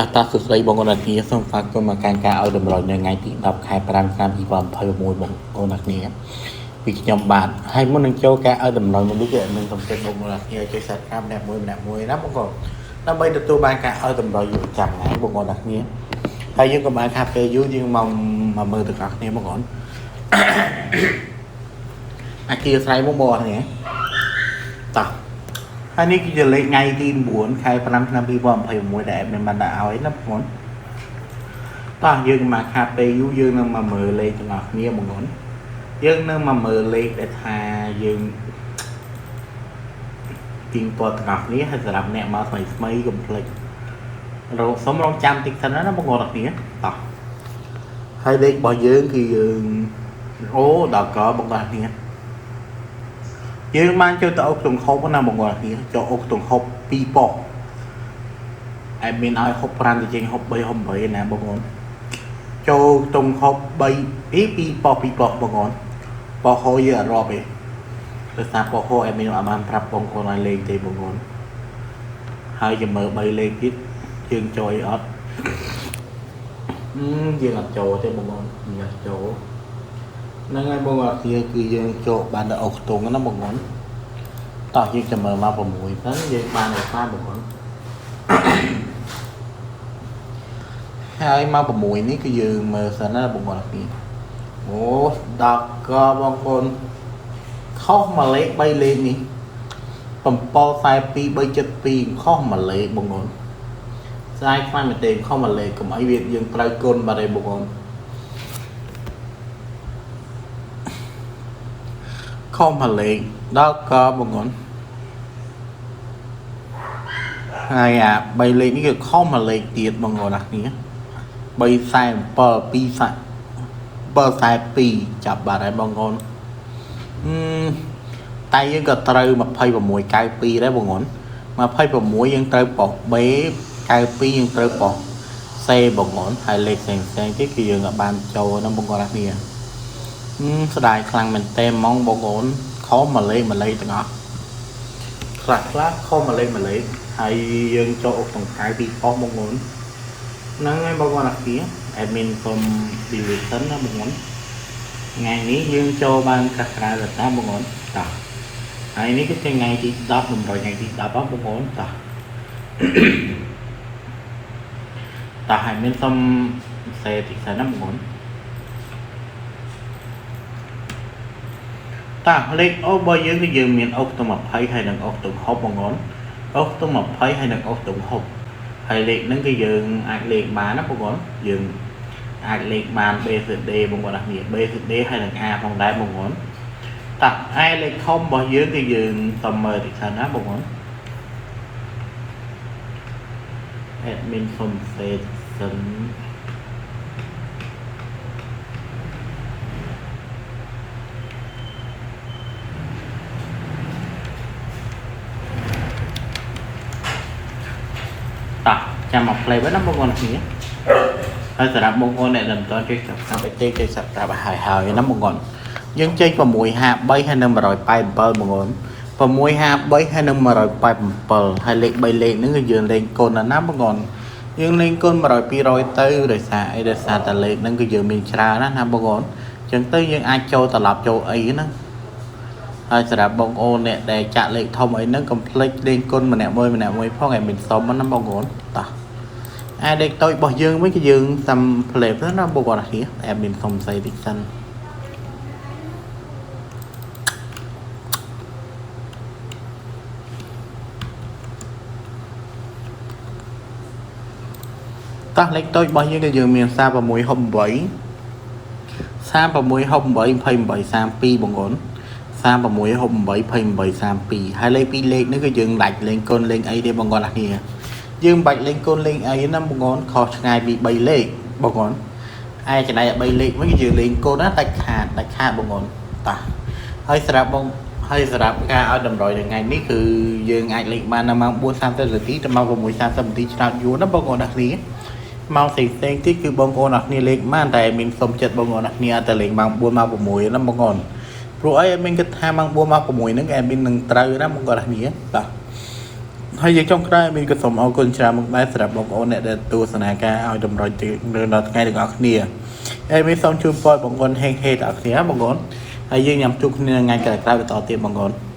តាតាសួស្តីបងប្អូនអ្នកគ្នាសូមស្វាគមន៍មកកាន់ការឲ្យតម្រុយនៅថ្ងៃទី10ខែ5ឆ្នាំ2026បងប្អូនអ្នកគ្នាពីខ្ញុំបាទហើយមុននឹងចូលការឲ្យតម្រុយមកនេះគឺនឹងសូមជម្រាបបងប្អូនអ្នកគ្នាជួយ Subscribe ម្នាក់មួយម្នាក់មួយណាបងប្អូនដើម្បីទទួលបានការឲ្យតម្រុយប្រចាំថ្ងៃបងប្អូនអ្នកគ្នាហើយយើងក៏បានខាតពេលយូរយើងមកមកមើលទាំងអស់គ្នាបងប្អូនអាគារស្រ័យបងប្អូនគ្នាតោះហើយនេះគឺជាលេខថ្ងៃទី9ខែ5ឆ្នាំ2026ដែល admin បានដាក់ឲ្យណាបងប្អូន តោះយើងមកខាតពេលយូរយើងនឹងមកមើលលេខទាំងអស់គ្នាបងប្អូនយើងនឹងមកមើលលេខដែលថាយើងទៀងទាត់ទាំងអស់គ្នាហើយសម្រាប់អ្នកមកថ្មីថ្មីកុំភ្លេចរកសុំរងចាំតិចសិនណាបងប្អូនទាំងគ្នាតោះហើយលេខរបស់យើងគឺយើងអូដល់កបងប្អូនគ្នាយើងបានចូលទៅអុកទង្ហុបណាបងប្អូនគ្នាចូលអុកទង្ហុប2ប៉ុស្តិ៍ឯមានឲ្យ65ទៅជាង63 68ណាបងប្អូន ចូលតុងហប់3ពី2ប៉ុស្2ប៉ុស្បងប្អូនប៉ុស្ហូយើងអត់រាប់ទេដោយសារប៉ុស្ហូអែមីនអត់បានប្រាប់បងប្អូនឲ្យលេងទេបងប្អូនហើយចាំមើល3លេខទៀតយើងចូលអីអត់យើងអត់ចូលទេបងប្អូនយើងអត់ចូលហ្នឹងហើយបងប្អូនគ្នាគឺយើងចូលបានដល់អុកតុងណាបងប្អូនតោះយើងចាំមើលមក6ហ្នឹងយើងបានឲ្យខ្លះបងប្អូនហើយមក6នេះគឺយើងមើលសិនណាបងប្អូនគ្នាអូដល់កបងប្អូនខុសមួយលេខ3លេខនេះ742 372ខុសមួយលេខបងប្អូនស្រាយខ្លាំងមែនទេខុសមួយលេខកុំអីវាយើងត្រូវគុណបាត់ទេបងប្អូនខុសមួយលេខដល់កបងប្អូនហើយអា3លេខនេះគឺខុសមួយលេខទៀតបងប្អូនណាគ្នា347 2 742ចាប់បាត់ហើយបងប្អូនអឺតែយើងក៏ត្រូវ26 92ដែរបងប្អូន26យើងត្រូវប៉ុស្ B 92យើងត្រូវប៉ុស្ C បងប្អូនហើយលេខផ្សេងផ្សេងទៀតគឺយើងក៏បានចូលហ្នឹងបងប្អូនណាគ្នាស្ដាយខ្លាំងមែនតើហ្មងបងប្អូនខុសមួយលេខមួយលេខទាំងអស់ខ្លះខ្លះខុសមួយលេខមួយលេខហើយយើងចូលអុកតង្កៅពីប៉ុស្បងប្អូនហ្នឹងហើយបងប្អូនណាគ្នា admin សូម delete សិនណាបងប្អូនថ្ងៃនេះយើងចូលបានកាសក្រៅតាបងប្អូនតោះហើយនេះគឺជាថ្ងៃទី10តម្រុយថ្ងៃទី10ហ៎បងប្អូនតោះតោះ admin សូមសេតិចសិនណាបងប្អូនតោះលេខអូរបស់យើងគឺយើងមានអូខ្ទង់20ហើយនិងអូខ្ទង់60បងប្អូនអូខ្ទង់20ហើយនិងអូខ្ទង់60ហើយលេខហ្នឹងគឺយើងអាចលេខបានណាបងប្អូនយើងអាចលេខបាន B C D បងប្អូនណានេះ B C D ហើយនិង A ផងដែរបងប្អូនតោះឯលេខធំរបស់យើងគឺយើងសុំមើលតិចសិនណាបងប្អូន admin សុំសេសិនតោះចាំមក play វិញណាបងប្អូនគ្នាហើយសម្រាប់បងប្អូនអ្នកដែលមិនទាន់ជួយ Subscribe ទេជួយ Subscribe ឲ្យហើយណាបងប្អូនយើងចេញ653ហើយនិង187បងប្អូន653ហើយនិង187ហើយលេខ3លេខហ្នឹងគឺយើងលេងកូនណាបងប្អូនយើងលេងកូន100 200ទៅដោយសារអីដោយសារតែលេខហ្នឹងគឺយើងមានច្រើនណាស់ណាបងប្អូនអញ្ចឹងទៅយើងអាចចូលត្រឡប់ចូលអីណាហើយសម្រាប់បងប្អូនអ្នកដែលចាក់លេខធំអីហ្នឹងកុំភ្លេចលេងគុណម្នាក់មួយម្នាក់មួយផងឲ្យមានសុំណាបងប្អូនតោះឯលេខតូចរបស់យើងវិញគឺយើងសាំ play ទៅណាបងប្អូនអរគ្នា admin សុំស្អីតិចសិនតោះលេខតូចរបស់យើងគឺយើងមាន36 68 36 68 28 32បងប្អូន36 68 28 32ហើយលេខ2លេខនេះគឺយើងដាច់លេងកូនលេងអីទេបងប្អូនអរគ្នាយើងមិនបាច់លេងកូនលេងអីណាបងប្អូនខុសឆ្ងាយពី3លេខបងប្អូនឯចំណែក3លេខវិញគឺយើងលេងកូនណាដាច់ខាតដាច់ខាតបងប្អូនតោះហើយសម្រាប់បងហើយសម្រាប់ការឲ្យតម្រុយនៅថ្ងៃនេះគឺយើងអាចលេងបាននៅម៉ោង4:30នាទីទៅម៉ោង6:30នាទីឆ្នោតយួនណាបងប្អូនអរគ្នាម៉ោងផ្សេងផ្សេងទៀតគឺបងប្អូនអរគ្នាលេងបានតែមានសុំចិត្តបងប្អូនអរគ្នាអត់ទៅលេងម៉ោង4ម៉ោង6ណាបងប្អូនព្រោះអីអត់មានគិតថាម៉ោង4ម៉ោង6ហ្នឹងឯមាននឹងត្រូវណាបងប្អូនអរគ្នាតោះ ហើយយើងចុងក្រោយមានក៏សូមអរគុណច្រើនមកដែរសម្រាប់បងប្អូនអ្នកដែលទស្សនាការឲ្យតម្រុយទៅដល់ថ្ងៃទាំងអស់គ្នាហើយមានសូមជូនពរបងប្អូនហេងហេទាំងអស់គ្នាបងប្អូនហើយយើងញ៉ាំជួបគ្នាថ្ងៃក្រោយៗបន្តទៀតបងប្អូន។